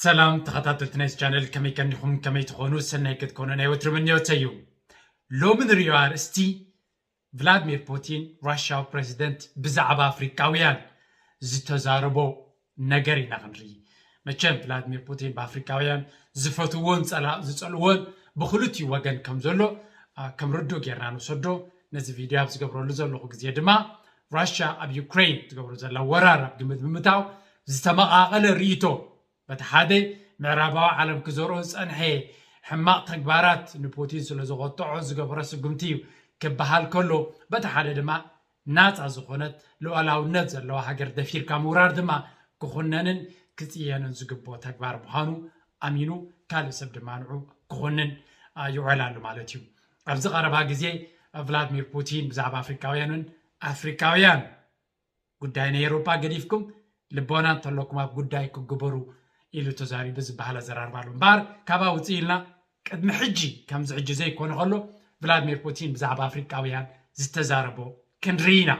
ሰላም ተኸታተልቲ ናይዚ ቻነል፣ ከመይ ቀኒኹም? ከመይ ትኾኑ? ሰናይ ክትኮኑ ናይ ወትሩ ምንዮተይ እዩ። ሎሚ ንርእዮ ኣርእስቲ፣ ቭላድሚር ፑቲን ራሽያዊ ፕረዚደንት ብዛዕባ ኣፍሪቃውያን ዝተዛረቦ ነገር ኢና ክንርኢ። መቸም ቭላድሚር ፑቲን ብኣፍሪቃውያን ዝፈትውዎን ጸላ-፣ ዝጸልእዎን ብኽልቲኡ ወገን ከም ዘሎ፣ አ፣ ከም ርዱእ ጌርና ንውሰዶ። ነዚ ቪድዮ ኣብ ዝገብረሉ ዘለኹ ግዜ ድማ ራሽያ ኣብ ዩክሬን ትገብሮ ዘላ ወራር ኣብ ግምት ብምእታው ዝተመቓቐለ ርእይቶ በቲ ሓደ ምዕራባዊ ዓለም ክዘርኦ ዝጸንሐ ሕማቕ ተግባራት ንፑቲን ስለ ዝቖጥዖ ዝገበሮ ስጉምቲ እዩ ክበሃል ከሎ፣ በቲ ሓደ ድማ ናጻ ዝኾነት ሉዓላውነት ዘለዋ ሃገር ደፊርካ ምውራር ድማ ክኹነንን ክጽየንን ዝግብኦ ተግባር ምዃኑ ኣሚኑ ካልእ ሰብ ድማ ንዑ ክኹንን፣ አ፣ ይውዕል ኣሎ ማለት እዩ። ኣብዚ ቀረባ ግዜ ቭላድሚር ፑቲን ብዛዕባ ኣፍሪካውያንን ኣፍሪካውያን ጉዳይ ናይ ኤውሮጳ ገዲፍኩም ልቦና እንተለኩም ኣብ ጉዳይ ክግበሩ ኢሉ ተዛሪቡ ዝበሃል ኣዘራርባ ኣሎ። እምበኣር ካብኣ ውፅእ ኢልና ቅድሚ ሕጂ ከምዚ ሕጂ ዘይኮነ ከሎ ቭላድሚር ፑቲን ብዛዕባ ኣፍሪቃውያን ዝተዛረቦ ክንርኢ ኢና።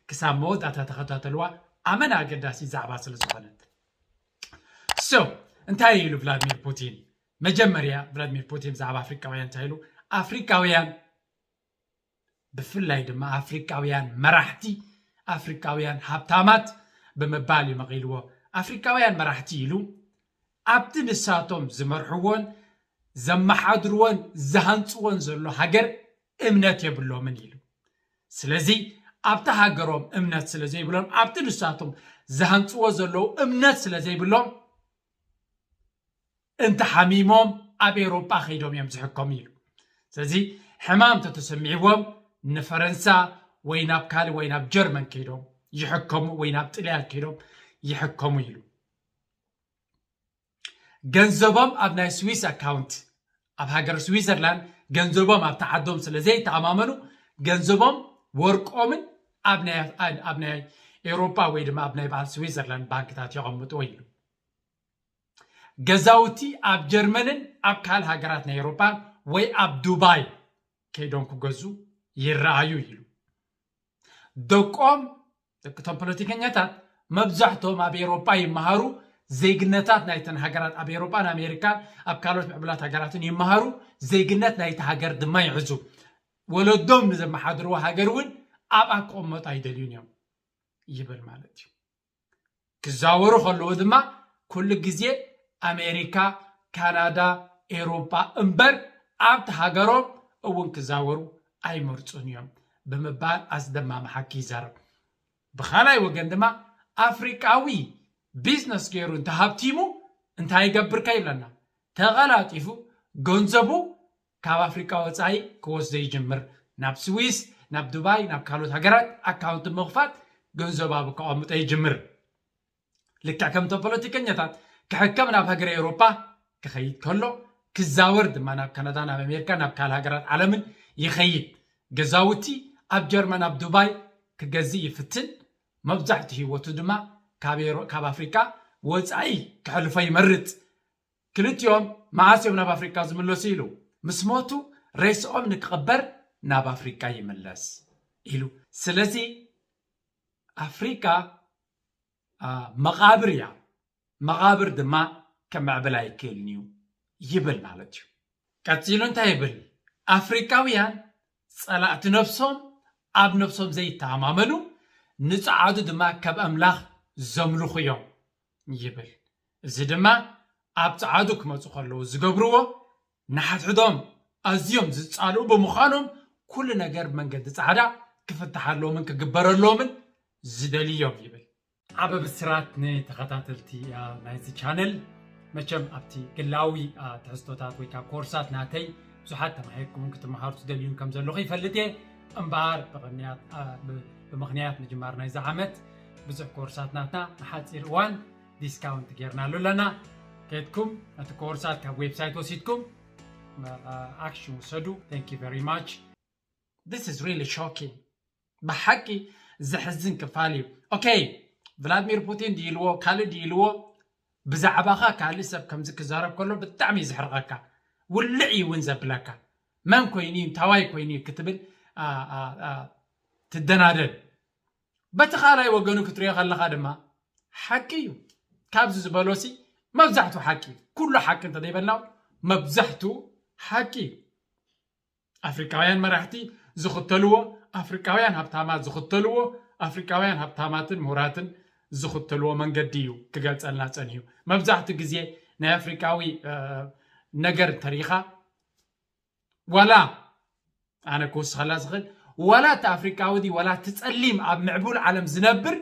ክሳብ መወዳእታ ተኸታተልዋ፣ ኣመና ኣገዳሲ ዛዕባ ስለ ዝኾነት። So እንታይ ኢሉ ቭላድሚር ፑቲን? መጀመርያ ቭላድሚር ፑቲን ብዛዕባ ኣፍሪቃውያን እንታይ ኢሉ? ኣፍሪቃውያን ብፍላይ ድማ ኣፍሪቃውያን መራሕቲ፣ ኣፍሪቃውያን ሃብታማት ብምባል እዩ መቒልዎ። ኣፍሪቃውያን መራሕቲ ኢሉ ኣብቲ ንሳቶም ዝመርሕዎን ዘመሓድርዎን ዝሃንፅዎን ዘሎ ሃገር እምነት የብሎምን ኢሉ። ስለዚ ኣብቲ ሃገሮም እምነት ስለ ዘይብሎም፣ ኣብቲ ንሳቶም ዝሃንፅዎ ዘለዉ እምነት ስለ ዘይብሎም፣ እንተሓሚሞም ኣብ ኤውሮጳ ከይዶም እዮም ዝሕከሙ ኢሉ። ስለዚ ሕማም እንተተሰሚዕዎም ንፈረንሳ ወይ ናብ ካልእ ወይ ናብ ጀርመን ከይዶም ይሕከሙ ወይ ናብ ጥልያን ከይዶም ይሕከሙ ኢሉ። ገንዘቦም ኣብ ናይ ስዊስ ኣካውንት፣ ኣብ ሃገር ስዊዘርላንድ ገንዘቦም ኣብቲ ዓዶም ስለ ዘይተኣማመኑ፣ ገንዘቦም ወርቆምን ኣብ ናይ፣ ኣብ ናይ ኤውሮጳ ወይ ድማ ኣብ ናይ በዓል ስዊዘርላንድ ባንክታት የቐምጥዎ ኢሉ። ገዛውቲ ኣብ ጀርመንን ኣብ ካልእ ሃገራት ናይ ኤውሮጳን ወይ ኣብ ዱባይ ከይዶም ክገዙ ይረኣዩ ኢሉ። ደቆም፣ ደቅቶም ፖለቲከኛታት መብዛሕትኦም ኣብ ኤውሮጳ ይመሃሩ፣ ዜግነታት ናይተን ሃገራት ኣብ ኤውሮጳን ኣሜሪካን ኣብ ካልኦት ምዕቡላት ሃገራትን ይመሃሩ፣ ዜግነት ናይቲ ሃገር ድማ ይሕዙ። ወለዶም ንዘመሓድርዎ ሃገር እውን ኣብኣ ክቕመጡ ኣይደልዩን እዮም ይብል ማለት እዩ። ክዛወሩ ከለዉ ድማ ኩሉ ግዜ ኣሜሪካ፣ ካናዳ፣ ኤውሮጳ እምበር ኣብቲ ሃገሮም እውን ክዛወሩ ኣይመርጹን እዮም ብምባል ኣስደማሚ ሓቂ ይዛረብ። ብኻልኣይ ወገን ድማ ኣፍሪቃዊ ቢዝነስ ገይሩ እንተሃብቲሙ እንታይ ይገብር ከይብለና፣ ተቐላጢፉ ገንዘቡ ካብ ኣፍሪቃ ወጻኢ ክወስዶ ይጅምር። ናብ ስዊስ፣ ናብ ዱባይ፣ ናብ ካልኦት ሃገራት ኣካውንት ምኽፋት ገንዘብ ኣብ ከቐምጦ ይጅምር። ልክዕ ከምቶም ፖለቲከኛታት ክሕከም ናብ ሃገረ ኤውሮጳ ክኸይድ ከሎ፣ ክዛወር ድማ ናብ ካናዳ፣ ናብ ኣሜሪካ፣ ናብ ካልእ ሃገራት ዓለምን ይኸይድ። ገዛውቲ ኣብ ጀርመን፣ ኣብ ዱባይ ክገዝእ ይፍትን። መብዛሕትኡ ህይወቱ ድማ ካብ ኤውሮ-፣ ካብ ኣፍሪቃ ወጻኢ ክሕልፎ ይመርጽ። ክልቲኦም መዓስ እዮም ናብ ኣፍሪቃ ዝምለሱ ኢሉ ምስ ሞቱ ሬስኦም ንክቕበር ናብ ኣፍሪቃ ይምለስ ኢሉ። ስለዚ ኣፍሪቃ፣ አ፣ መቓብር እያ፣ መቓብር ድማ ክምዕብል ኣይክእልን እዩ ይብል ማለት እዩ። ቀጺሉ እንታይ ይብል? ኣፍሪቃውያን ጸላእቲ ነብሶም፣ ኣብ ነብሶም ዘይተኣማመኑ፣ ንጸዓዱ ድማ ከም ኣምላኽ ዘምልኹ እዮም ይብል። እዚ ድማ ኣብ ጸዓዱ ክመጹ ከለዉ ዝገብርዎ፣ ንሓድሕዶም ኣዝዮም ዝጻልኡ ብምዃኖም፣ ኩሉ ነገር ብመንገዲ ጻዕዳ ክፍትሓሎምን ክግበረሎምን ዝደልዩ እዮም ይብል። ዓቢ ብስራት ንተኸታተልቲ፣ አ፣ ናይዚ ቻነል። መቸም ኣብቲ ግላዊ፣ አ፣ ትሕዝቶታት ወይ ከዓ ኮርሳት ናተይ ብዙሓት ተማሂርኩምን ክትመሃሩ ትደልዩን ከም ዘለኹ ይፈልጥ እየ። እምበኣር ብቕንያት፣ አ፣ ብ-፣ ብምኽንያት ምጅማር ናይዚ ዓመት ብዙሕ ኮርሳት ናትና ንሓፂር እዋን ዲስካውንት ጌርናሉ ኣለና። ከድኩም ነቲ ኮርሳት ካብ ዌብሳይት ወሲድኩም፣ አ፣ ኣክሽን ውሰዱ። Thank you very much. This is really shocking. ብሓቂ ዘሕዝን ክፋል እዩ። ኦኬ፣ ቭላድሚር ፑቲን ድይልዎ ካልእ ድይልዎ፣ ብዛዕባኻ ካልእ ሰብ ከምዚ ክዛረብ ከሎ ብጣዕሚ እዩ ዝሕርቐካ፣ ውልዕ እዩ እውን ዘብለካ። መን ኮይኑ እዩ፣ እንታዋይ ኮይኑ እዩ ክትብል ትደናደን። በቲ ካልኣይ ወገኑ ክትሪኦ ከለኻ ድማ ሓቂ እዩ። ካብዚ ዝበሎሲ መብዛሕቱ ሓቂ እዩ። ኩሉ ሓቂ እንተዘይበልና እውን መብዛሕቱ ሓቂ እዩ። ኣፍሪቃውያን መራሕቲ ዝኽተልዎ፣ ኣፍሪቃውያን ሃብታማት ዝኽተልዎ፣ ኣፍሪቃውያን ሃብታማትን ምሁራትን ዝኽተልዎ መንገዲ እዩ ክገልጸልና ጸኒሑ። መብዛሕትኡ ግዜ ናይ ኣፍሪቃዊ ነገር እንተሪኢኻ ዋላ ኣነ ክውስኸላ ዝኽእል ዋላ እቲ ኣፍሪቃዊ ድዩ ዋላ እቲ ጸሊም ኣብ ምዕቡል ዓለም ዝነብር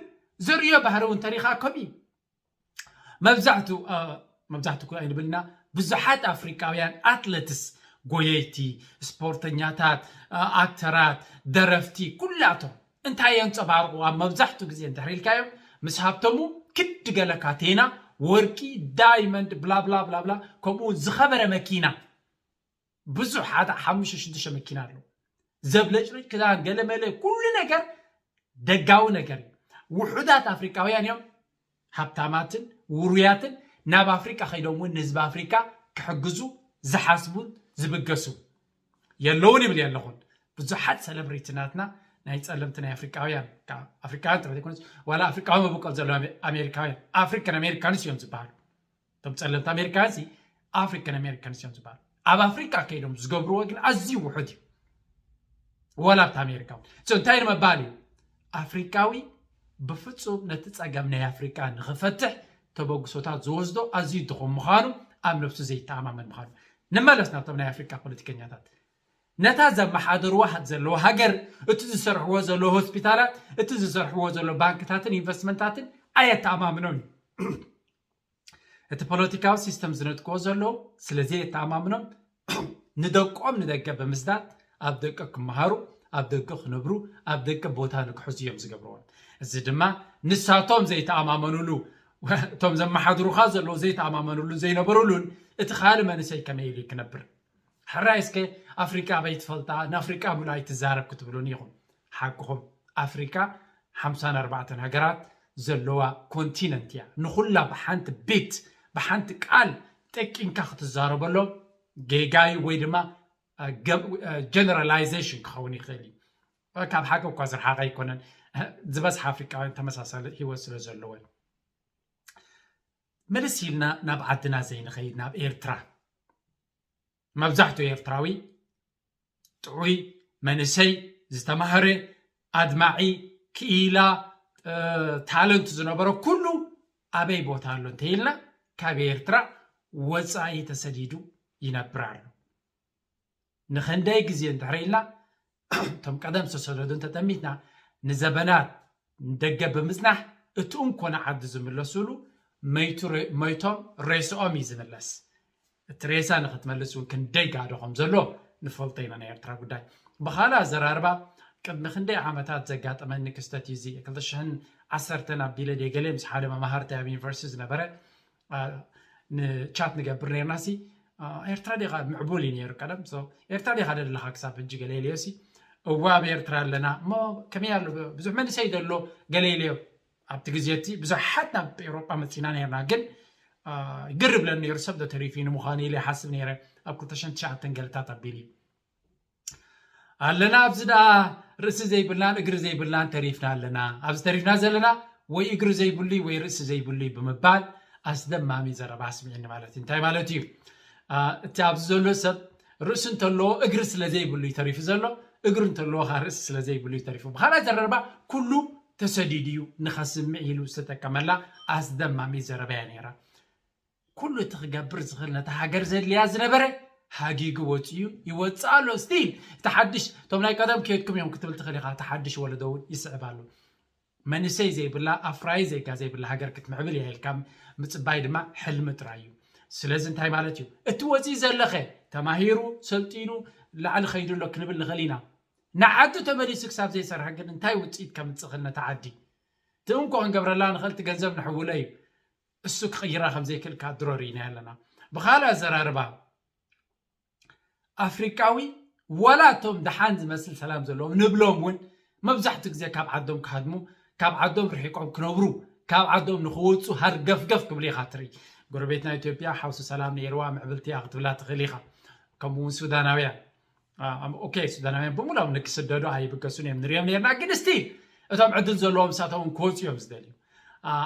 ዘርእዮ ባህሪ እውን እንተሪኢኻ ከምኡ እዩ። መብዛሕቱ መብዛሕቱ እኮ ኣይንብልና ብዙሓት ኣፍሪቃውያን ኣትለትስ ጎየይቲ፣ ስፖርተኛታት፣ ኣክተራት፣ ደረፍቲ ኩላቶም እንታይ የንፀባርቑ ኣብ መብዛሕቱ ግዜ እንድሕር ኢልካዮም ምስ ሃብተሙ ክዲ ገለ ካቴና ወርቂ ዳይመንድ ብላብላ ብላብላ ከምኡ እውን ዝኸበረ መኪና ብዙሕ ሓደ ሓሙሽተ ሽዱሽተ መኪና ኣሎ። ዘብለጭልጭ ክዳን ገለመለ ኩሉ ነገር ደጋዊ ነገር እዩ። ውሑዳት ኣፍሪቃውያን እዮም ሃብታማትን ውሩያትን ናብ ኣፍሪቃ ከይዶም እውን ንህዝቢ ኣፍሪቃ ክሕግዙ ዝሓስቡን ዝብገሱ የለውን ይብል የለኹን። ብዙሓት ሰለብሪቲ ናትና ናይ ጸለምቲ ናይ ኣፍሪቃውያን ኣፍሪቃውያን ጥራሕ ዘይኮነስ ዋላ ኣፍሪቃዊ መበቆል ዘለዎም ኣሜሪካውያን ኣፍሪካን ኣሜሪካንስ እዮም ዝበሃሉ። እቶም ጸለምቲ ኣሜሪካውያን ሲ ኣፍሪካን ኣሜሪካንስ እዮም ዝበሃሉ። ኣብ ኣፍሪካ ከይዶም ዝገብርዎ ግን ኣዝዩ ውሑድ እዩ። ዋላ ኣብቲ ኣሜሪካ እውን እንታይ ንምባል እዩ ኣፍሪካዊ ብፍጹም ነቲ ጸገም ናይ ኣፍሪካ ንኽፈትሕ ተበግሶታት ዝወስዶ ኣዝዩ ድኹም ምዃኑ ኣብ ነብሱ ዘይተኣማመን ምዃኑ። ንመለስ ናብቶም ናይ ኣፍሪካ ፖለቲከኛታት ነታ ዘመሓደርዋ ዘለዉ ሃገር እቲ ዝሰርሕዎ ዘለዉ ሆስፒታላት እቲ ዝሰርሕዎ ዘሎ ባንክታትን ኢንቨስትመንታትን ኣየተኣማምኖን እዩ። እቲ ፖለቲካዊ ሲስተም ዝነጥቅዎ ዘለዉ ስለ ዘየተኣማምኖም ንደቆም ንደገ ብምስዳድ ኣብ ደገ ክመሃሩ ኣብ ደገ ክነብሩ ኣብ ደገ ቦታ ንክሕዙ እዮም ዝገብርዎም። እዚ ድማ ንሳቶም ዘይተኣማመኑሉ እቶም ዘመሓድሩኻ ዘለዉ ዘይተኣማመኑሉን ዘይነበሩሉን እቲ ካልእ መንእሰይ ከመይ ኢሉ ክነብር ሕራይ እስከ ኣፍሪቃ ኣበይ ትፈልጣ ንኣፍሪቃ ሙሉእ ኣይትዛረብ ክትብሉኒ ኢኹም። ሓቅኹም ኣፍሪቃ ሓምሳን ኣርባዕተን ሃገራት ዘለዋ ኮንቲነንት እያ። ንኹላ ብሓንቲ ቤት ብሓንቲ ቃል ጠቂንካ ክትዛረበሎም ጌጋ እዩ ወይ ድማ ጀነራላይዜሽን ክኸውን ይኽእል እዩ። ካብ ሓቂ እኳ ዝረሓቐ ኣይኮነን። ዝበዝሓ ኣፍሪቃውያን ተመሳሳሊ ህይወት ስለ ዘለወን ምልስ ኢልና ናብ ዓድና ዘይንኸይድ ናብ ኤርትራ መብዛሕትኡ ኤርትራዊ ጥዑይ መንእሰይ ዝተማህረ ኣድማዒ ክኢላ ታለንት ዝነበሮ ኩሉ ኣበይ ቦታ ኣሎ እንተኢልና ካብ ኤርትራ ወፃኢ ተሰዲዱ ይነብር ኣሎ። ንክንደይ ግዜ እንድሕር ኢልና እቶም ቀደም ዝተሰደዱ እንተጠሚትና ንዘበናት ንደገ ብምፅናሕ እቲ እንኮ ንዓዲ ዝምለስሉ መይቶም ሬስኦም እዩ ዝምለስ። እቲ ሬሳ ንክትመልስ እውን ክንደይ ጋዶ ከም ዘሎ ንፈልጦ ኢና ናይ ኤርትራ ጉዳይ። ብካልእ ኣዘራርባ ቅድሚ ክንደይ ዓመታት ዘጋጠመኒ ክስተት እዩ እዚ ክልተ ሽሕን ዓሰርተን ኣቢለ ድየ ገለ ምስ ሓደ መማህርተይ ኣብ ዩኒቨርሲቲ ዝነበረ ንቻት ንገብር ነርና ሲ ኤርትራ ዲኻ ምዕቡል እዩ ነይሩ ቀደም ኤርትራ ዲኻ ደለኻ ክሳብ ሕጂ ገለ ኢለዮ ሲ እዋ ኣብ ኤርትራ ኣለና እሞ ከመይ ኣሎ ብዙሕ መንእሰይ ዘሎ ገለ ኢለዮ ኣብቲ ግዜ እቲ ብዙሓት ናብ ኤውሮጳ መፂና ነርና ግን ግር ብለን ነይሩ ሰብ ዶ ተሪፉ ንምዃኑ ኢለ ይሓስብ ነይረ ኣብ ክልተ ሽሕን ትሽዓተን ገለታት ኣቢሉ እዩ ኣለና ኣብዚ ደኣ ርእሲ ዘይብልናን እግሪ ዘይብልናን ተሪፍና ኣለና ኣብዚ ተሪፍና ዘለና ወይ እግሪ ዘይብሉይ ወይ ርእሲ ዘይብሉይ ብምባል ኣስደማሚ ዘረባ ኣስሚዕኒ ማለት እዩ እንታይ ማለት እዩ እቲ ኣብዚ ዘሎ ሰብ ርእሲ እንተለዎ እግሪ ስለ ዘይብሉይ ተሪፉ ዘሎ እግሪ እንተለዎ ካ ርእሲ ስለ ዘይብሉይ ተሪፉ ብካልኣይ ዘረባ ኩሉ ተሰዲዱ እዩ ንኸስምዕ ኢሉ ዝተጠቀመላ ኣስደማሚ ዘረባ እያ ነይራ ኩሉ እቲ ክገብር ዝኽእል ነታ ሃገር ዘድልያ ዝነበረ ሃጊጉ ወፂኡ ይወፅእ ኣሎ ስቲል እቲ ሓድሽ እቶም ናይ ቀደም ከየድኩም እዮም ክትብል ትኽእል ኢኻ እቲ ሓድሽ ወለዶ እውን ይስዕብ ኣሎ መንእሰይ ዘይብላ ኣፍራይ ዜጋ ዘይብላ ሃገር ክትምዕብል እያ ኢልካ ምፅባይ ድማ ሕልሚ ጥራይ እዩ ስለዚ እንታይ ማለት እዩ እቲ ወፂኡ ዘለኸ ተማሂሩ ሰልጢኑ ላዕሊ ከይዱ ኣሎ ክንብል ንኽእል ኢና ንዓዱ ተመሊሱ ክሳብ ዘይሰርሐ ግን እንታይ ውፅኢት ከምፅእ ክእል ነታ ዓዲ እቲ እንኮ ክንገብረላ ንኽእል እቲ ገንዘብ ንሕውሎ እዩ እሱ ክቕይራ ከም ዘይክእል ከዓ ድሮ ርኢና ኣለና። ብኻልእ ኣዘራርባ ኣፍሪቃዊ ዋላ እቶም ደሓን ዝመስል ሰላም ዘለዎም ንብሎም እውን መብዛሕትኡ ግዜ ካብ ዓዶም ክሃድሙ፣ ካብ ዓዶም ርሒቆም ክነብሩ፣ ካብ ዓዶም ንኽወፁ ሃርገፍገፍ ክብሉ ኢኻ ትርኢ። ጎረቤትና ኢትዮጵያ ሓውሲ ሰላም ነይርዋ፣ ምዕብልቲ እያ ክትብላ ትኽእል ኢኻ። ከምኡ እውን ሱዳናውያን። ኦኬ፣ ሱዳናውያን ብምሎም ንክስደዱ ኣይብገሱን እዮም ንሪኦም ነርና፣ ግን ስቲል እቶም ዕድል ዘለዎም እሳቶም ክወፁ እዮም ዝደልዩ።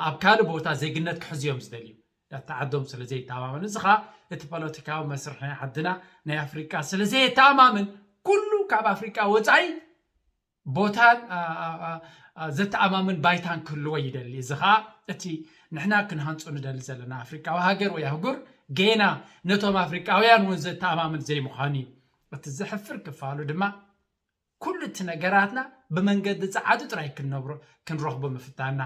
ኣብ ካልእ ቦታ ዜግነት ክሕዙ እዮም ዝደልዩ። እቲ ዓዶም ስለ ዘይተኣማመኑ፣ እዚ ኸዓ እቲ ፖለቲካዊ መስርሕ ናይ ዓድና ናይ ኣፍሪቃ ስለ ዘየተኣማምን፣ ኩሉ ካብ ኣፍሪቃ ወፃኢ ቦታን ዘተኣማምን ባይታን ክህልዎ ይደሊ። እዚ ኸዓ እቲ ንሕና ክንሃንፆ ንደሊ ዘለና ኣፍሪቃዊ ሃገር ወይ ኣህጉር ጌና ነቶም ኣፍሪቃውያን እውን ዘተኣማምን ዘይምዃኑ እዩ። እቲ ዘሕፍር ክፋሉ ድማ ኩሉ እቲ ነገራትና ብመንገዲ ጸዓዱ ጥራይ ክንነብሮ ክንረኽቦ ምፍታንና፣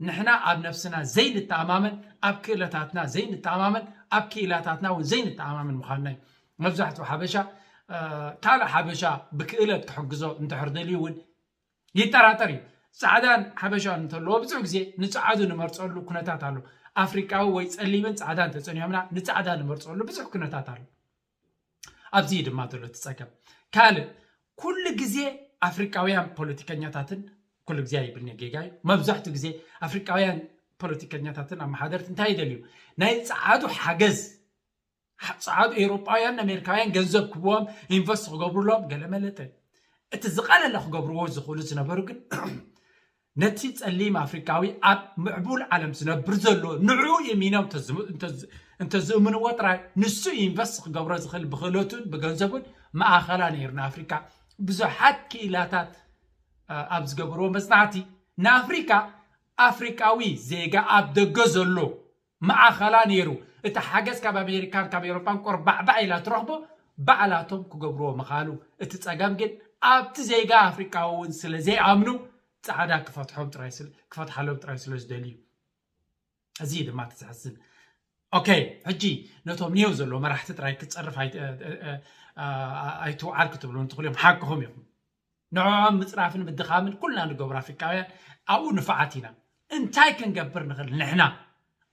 ንሕና ኣብ ነብስና ዘይንተኣማመን፣ ኣብ ክእለታትና ዘይንተኣማመን፣ ኣብ ክኢላታትና እውን ዘይንተኣማመን ምዃንና እዩ። መብዛሕትኡ ሓበሻ ካልእ ሓበሻ ብክእለት ክሕግዞ እንድሕር ደልዩ እውን ይጠራጠር እዩ። ጻዕዳን ሓበሻን እንተለዎ ብዙሕ ግዜ ንጻዕዱ ንመርጸሉ ኩነታት ኣሎ። ኣፍሪቃዊ ወይ ጸሊምን ጻዕዳን ተጸኒሖምና ንጻዕዳ ንመርጸሉ ብዙሕ ኩነታት ኣሎ። ኣብዚ እዩ ድማ ዘሎ እቲ ጸገም። ካልእ ኩሉ ግዜ ኣፍሪቃውያን ፖለቲከኛታትን፣ ኩሉ ግዜ ኣይብልን እየ፣ ጌጋ እዩ። መብዛሕትኡ ግዜ ኣፍሪቃውያን ፖለቲከኛታትን ኣመሓደርቲ እንታይ ይደልዩ? ናይ ጸዓዱ ሓገዝ፣ ጸዓዱ ኤውሮጳውያን ኣሜሪካውያን ገንዘብ ክብዎም፣ ኢንቨስት ክገብሩሎም ገለ መለጠ። እቲ ዝቐለለ ክገብርዎ ዝኽእሉ ዝነበሩ ግን ነቲ ጸሊም ኣፍሪቃዊ ኣብ ምዕቡል ዓለም ዝነብር ዘሎ ንዕኡ የሚኖም እንተዝእምንዎ ጥራይ ንሱ ኢንቨስት ክገብሮ ዝኽእል ብክእለቱን ብገንዘቡን ማእኸላ ነይሩ ንኣፍሪካ ብዙሓት ክኢላታት ኣብ ዝገበርዎ መፅናዕቲ ንኣፍሪካ ኣፍሪቃዊ ዜጋ ኣብ ደገ ዘሎ ማእኸላ ነይሩ። እቲ ሓገዝ ካብ ኣሜሪካን ካብ ኤውሮጳን ቆርባዕባዕ ኢላ ትረኽቦ ባዕላቶም ክገብርዎ ምኻሉ። እቲ ጸገም ግን ኣብቲ ዜጋ ኣፍሪቃዊ እውን ስለ ዘይኣምኑ ጻዕዳ ክፈትሖም ጥራይ ስለ ክፈትሓሎም ጥራይ ስለ ዝደልዩ። እዚ ድማ ተዘሕዝን። ኦኬ፣ ሕጂ ነቶም ኒው ዘሎ መራሕቲ ጥራይ ክትጸርፍ ኣይትውዓል ክትብሉ እንትኽእሉ እዮም፣ ሓቅኹም ኢኹም። ንዕኦም ምጽራፍን ምድኻምን ኩልና ንገብሮ ኣፍሪቃውያን ኣብኡ ንፉዓት ኢና። እንታይ ክንገብር ንኽእል ንሕና?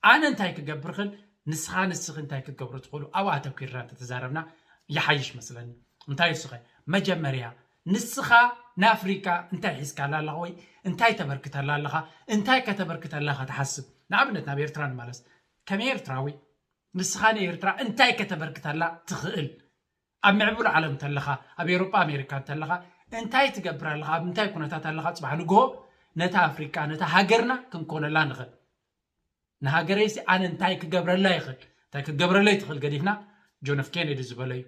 ኣነ እንታይ ክገብር ኽእል? ንስኻ ንስኺ እንታይ ክትገብሩ ትኽእሉ ኣብኡ ኣተኲርና እንተተዛረብና ይሓይሽ መስለኒ። እንታይ እሱኸ? መጀመርያ ንስኻ ንኣፍሪቃ እንታይ ሒዝካላ ኣለኻ ወይ እንታይ ተበርክተላ ኣለኻ? እንታይ ከተበርክተላ ኢኻ ትሓስብ? ንኣብነት ናብ ኤርትራ ንመለስ። ከም ኤርትራዊ ንስኻ ንኤርትራ እንታይ ከተበርክተላ ትኽእል? ኣብ ምዕቡል ዓለም እንተለኻ፣ ኣብ ኤውሮጳ ኣሜሪካ እንተለኻ እንታይ ትገብር ኣለኻ? ኣብ እንታይ ኩነታት ኣለኻ? ጽባሕ ንግሆ ነታ ኣፍሪቃ ነታ ሃገርና ክንኮነላ ንኽእል። ንሃገረይሲ ኣነ እንታይ ክገብረላ ይኽእል? እንታይ ክትገብረለይ ትኽእል ገዲፍና ጆን ኤፍ ኬነዲ ዝበሎ እዩ።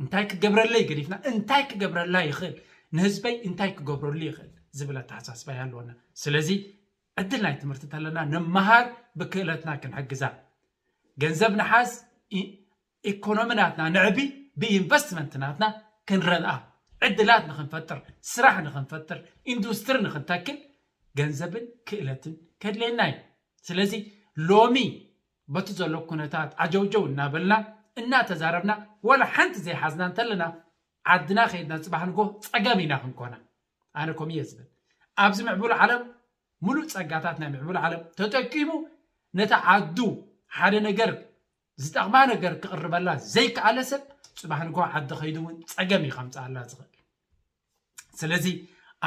እንታይ ክገብረለይ ገዲፍና እንታይ ክገብረላ ይኽእል? ንህዝበይ እንታይ ክገብረሉ ይኽእል ዝብል ኣተሓሳስባ ኣለወና። ስለዚ ዕድል ናይ ትምህርቲ እንተለና ንመሃር፣ ብክእለትና ክንሕግዛ፣ ገንዘብ ንሓዝ፣ ኢኮኖሚ ናትና ንዕቢ፣ ብኢንቨስትመንት ናትና ክንረድኣ፣ ዕድላት ንክንፈጥር፣ ስራሕ ንክንፈጥር፣ ኢንዱስትሪ ንክንተክል ገንዘብን ክእለትን ከድልየና እዩ። ስለዚ ሎሚ በቲ ዘሎ ኩነታት ዓጀውጀው እናበልና እናተዛረብና ወላ ሓንቲ ዘይሓዝና እንተለና ዓድና ከይድና ጽባሕ ንጎ ጸገም ኢና ክንኮና። ኣነ ኮም እየ ዝብል። ኣብዚ ምዕቡል ዓለም ሙሉእ ጸጋታት ናይ ምዕቡል ዓለም ተጠቂሙ ነታ ዓዱ ሓደ ነገር ዝጠቕማ ነገር ክቕርበላ ዘይከኣለ ሰብ ጽባሕ ንጎ ዓዲ ከይዱ እውን ጸገም እዩ ከምጽኣላ ዝኽእል። ስለዚ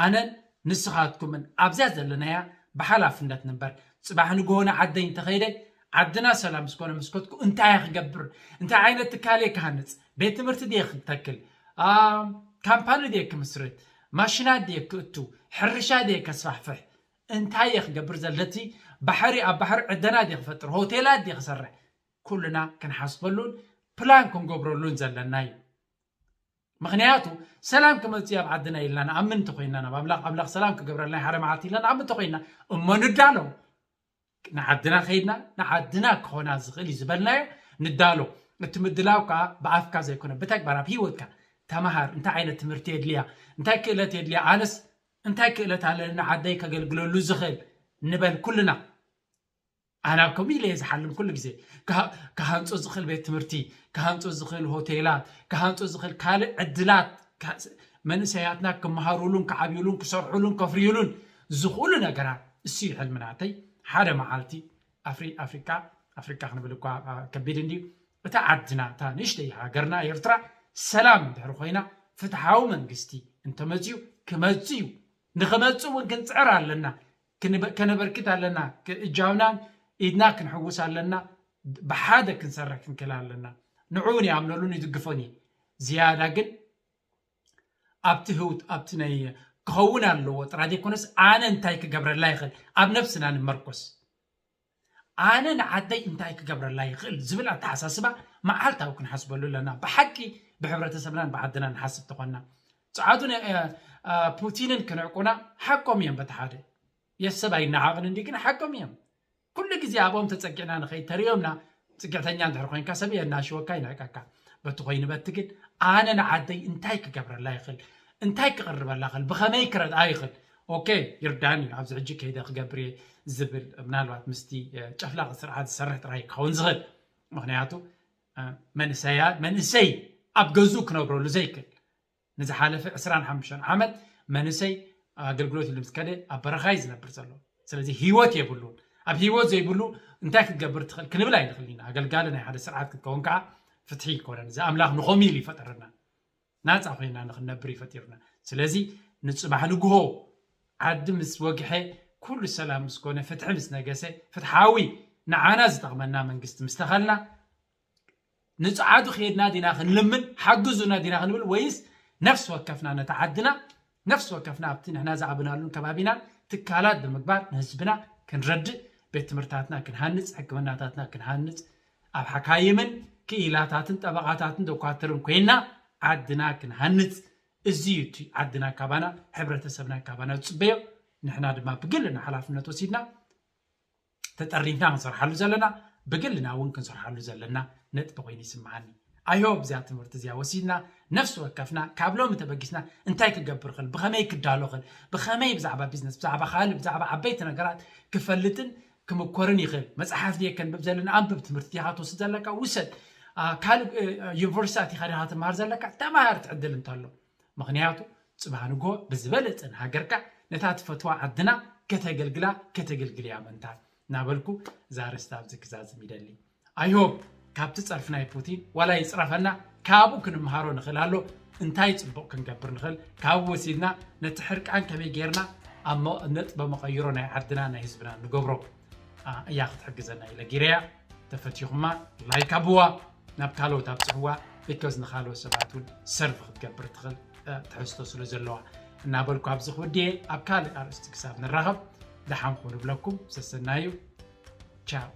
ኣነን ንስኻትኩምን ኣብዚኣ ዘለናያ ብሓላፍነት ንበር። ጽባሕ ንግሆ ንዓደይ እንተኸይደ ዓድና ሰላም ስኮነ መስኮትኩ እንታይ እየ ክገብር? እንታይ ዓይነት ትካል እየ ክሃንጽ? ቤት ትምህርቲ ድየ ክተክል? ካምፓኒ ድየ ክምስርት? ማሽናት ድየ ክእቱ? ሕርሻ ድየ ከስፋሕፍሕ? እንታይ እየ ክገብር ዘለቲ? ባሕሪ ኣብ ባሕሪ ዕደና ድየ ክፈጥር? ሆቴላት ድየ ክሰርሕ? ኩልና ክንሓስበሉን ፕላን ክንገብረሉን ዘለና እዩ። ምኽንያቱ ሰላም ክመፅእ ኣብ ዓድና ኢልና ንኣምን እንተኮይና ናብ ኣምላኽ ኣምላኽ ሰላም ክገብረልና ሓደ መዓልቲ ኢልና ንኣምን እንተኮይና እሞ ንዳሎ ንዓድና ከይድና ንዓድና ክኾና ዝኽእል እዩ ዝበልናዮ ንዳሎ። እቲ ምድላው ከዓ ብኣፍካ ዘይኮነ ብተግባር ኣብ ህይወትካ ተምሃር። እንታይ ዓይነት ትምህርቲ የድልያ? እንታይ ክእለት የድልያ? ኣነስ እንታይ ክእለት ኣለኒ ንዓደይ ከገልግለሉ ዝኽእል ንበል ኩልና። ኣነ ኣብ ከምኡ ኢለ እየ ዝሓልም ኩሉ ግዜ። ክሃ- ክሃንፆ ዝኽእል ቤት ትምህርቲ፣ ክሃንፆ ዝኽእል ሆቴላት፣ ክሃንፆ ዝኽእል ካልእ ዕድላት፣ ካ- መንእሰያትና ክመሃሩሉን ክዓብዩሉን ክሰርሑሉን ከፍርዩሉን ዝኽእሉ ነገራት። እሱ እዩ ሕልሚ ናተይ። ሓደ መዓልቲ ኣፍሪ ኣፍሪቃ ኣፍሪቃ ክንብል እኳ ከቢድ እንድዩ። እታ ዓድና እታ ንእሽተይ ሃገርና ኤርትራ ሰላም እንድሕር ኮይና ፍትሓዊ መንግስቲ እንተመፅዩ ክመፅእ እዩ። ንኽመፅእ እውን ክንፅዕር ኣለና። ከነበርክት ኣለና። እጃምናን ኢድና ክንሕውስ ኣለና። ብሓደ ክንሰርሕ ክንክእል ኣለና። ንዕኡ እውን ይኣምነሉን ይድግፎን እየ። ዝያዳ ግን ኣብቲ ህውት ኣብቲ ናይ ክኸውን ኣለዎ ጥራይ ዘይኮነስ ኣነ እንታይ ክገብረላ ይኽእል ኣብ ነብስና ንመርኮስ። ኣነ ንዓደይ እንታይ ክገብረላ ይኽእል ዝብል ኣተሓሳስባ መዓልታዊ ክንሓስበሉ ኣለና። ብሓቂ ብሕብረተሰብናን ብዓድና ንሓስብ ተኾንና ጸዓዱን ፑቲንን ክንዕቁና ሓቆም እዮም። በቲ ሓደ የሰብ ኣይነዓቕን እንዲ ግን ሓቆም እዮም። ኩሉ ግዜ ኣብኦም ተጸጊዕና ንኸይድ ተርእዮምና ጽግዕተኛ እንድሕር ኮይንካ ሰብ የናሽወካ ይንዕቀካ። በቲ ኮይኑ በቲ ግን ኣነ ንዓደይ እንታይ ክገብረላ ይኽእል እንታይ ክቕርበላ ይኽእል ብኸመይ ክረድኣ ይኽእል። ኦኬ ይርዳኒ ኣብዚ ሕጂ ከይደ ክገብር እየ ዝብል ምናልባት ምስቲ ጨፍላቂ ስርዓት ዝሰርሕ ጥራይ ክኸውን ዝኽእል። ምክንያቱ መንእሰያ መንእሰይ ኣብ ገዝኡ ክነብረሉ ዘይክእል ንዝሓለፈ ዕስራን ሓሙሽተን ዓመት መንእሰይ ኣገልግሎት ኢሉ ምስ ከደ ኣብ በረኻ እዩ ዝነብር ዘሎ። ስለዚ ህይወት የብሉን። ኣብ ህይወት ዘይብሉ እንታይ ክትገብር ትኽእል ክንብል ኣይንኽእል ኢና። ኣገልጋሊ ናይ ሓደ ስርዓት ክትከውን ከዓ ፍትሒ ይኮነን። እዚ ኣምላኽ ንኸምኡ ኢሉ ይፈጠረና። ናፃ ኮይና ንክንነብር ይፈጢሩና። ስለዚ ንፅባሕ ንግሆ ዓዲ ምስ ወግሐ ኩሉ ሰላም ምስ ኮነ ፍትሒ ምስ ነገሰ ፍትሓዊ ንዓና ዝጠቕመና መንግስቲ ምስ ተኸልና ንፅዓዱ ከይድና ዲና ክንልምን ሓግዙና ዲና ክንብል ወይስ ነፍሲ ወከፍና ነታ ዓድና ነፍሲ ወከፍና ኣብቲ ንሕና ዝዓበናሉን ከባቢናን ትካላት ብምግባር ንህዝብና ክንረድእ ቤት ትምህርታትና ክንሃንፅ ሕክምናታትና ክንሃንፅ ኣብ ሓካይምን ክኢላታትን ጠበቓታትን ዶኳትርን ኮይና ዓድና ክንሃንፅ እዚ እዩ እቲ ዓድና ካባና ሕብረተሰብና ካባና ዝፅበዮ። ንሕና ድማ ብግልና ሓላፍነት ወሲድና ተጠሪንና ክንሰርሓሉ ዘለና ብግልና እውን ክንሰርሓሉ ዘለና ነጥቢ ኮይኑ ይስምዓኒ። I hope እዚኣ ትምህርቲ እዚኣ ወሲድና ነፍሲ ወከፍና ካብ ሎሚ ተበጊስና እንታይ ክገብር ኽእል ብኸመይ ክዳሎ ኽእል ብኸመይ ብዛዕባ ቢዝነስ ብዛዕባ ካልእ ብዛዕባ ዓበይቲ ነገራት ክፈልጥን ክምኮርን ይኽእል። መፅሓፍ ድየ ከንብብ ዘለና ኣንብብ። ትምህርቲ ዲኻ ትወስድ ዘለካ ውሰድ። ካልእ ዩኒቨርሲቲ ኣቲኻ ዲኻ ትምሃር ዘለካ ተምሃር። ትዕድል እንተሎ ምኽንያቱ ፅባሕ ንግሆ ብዝበለፀ ንሃገርካ ነታ ትፈትዋ ዓድና ከተገልግላ ከተገልግል እያ መንታ እናበልኩ እዛ ኣርእስቲ ኣብዚ ክዛዝም ይደሊ። I hope ካብቲ ፀርፊ ናይ ፑቲን ዋላ ይፅረፈና ካብኡ ክንምሃሮ ንኽእል ኣሎ። እንታይ ፅቡቕ ክንገብር ንኽእል ካብኡ ወሲድና ነቲ ሕርቃን ከመይ ጌርና ኣብ ነጥበ መቐይሮ ናይ ዓድና ናይ ህዝብና ንገብሮ እያ ክትሕግዘና ኢለ ጊረያ። ተፈቲኹማ ላይክ ኣብዋ ናብ ካልኦት ኣብፅሕዋ። because ንካልኦት ሰባት እውን ሰርቭ ክትገብር ትኽእል ትሕዝቶ ስለ ዘለዋ እናበልኩ ኣብዚ ክውድየ ኣብ ካልእ ኣርእስቲ ክሳብ ንራኸብ ደሓንኩ ንብለኩም ሰሰናዩ። ቻው።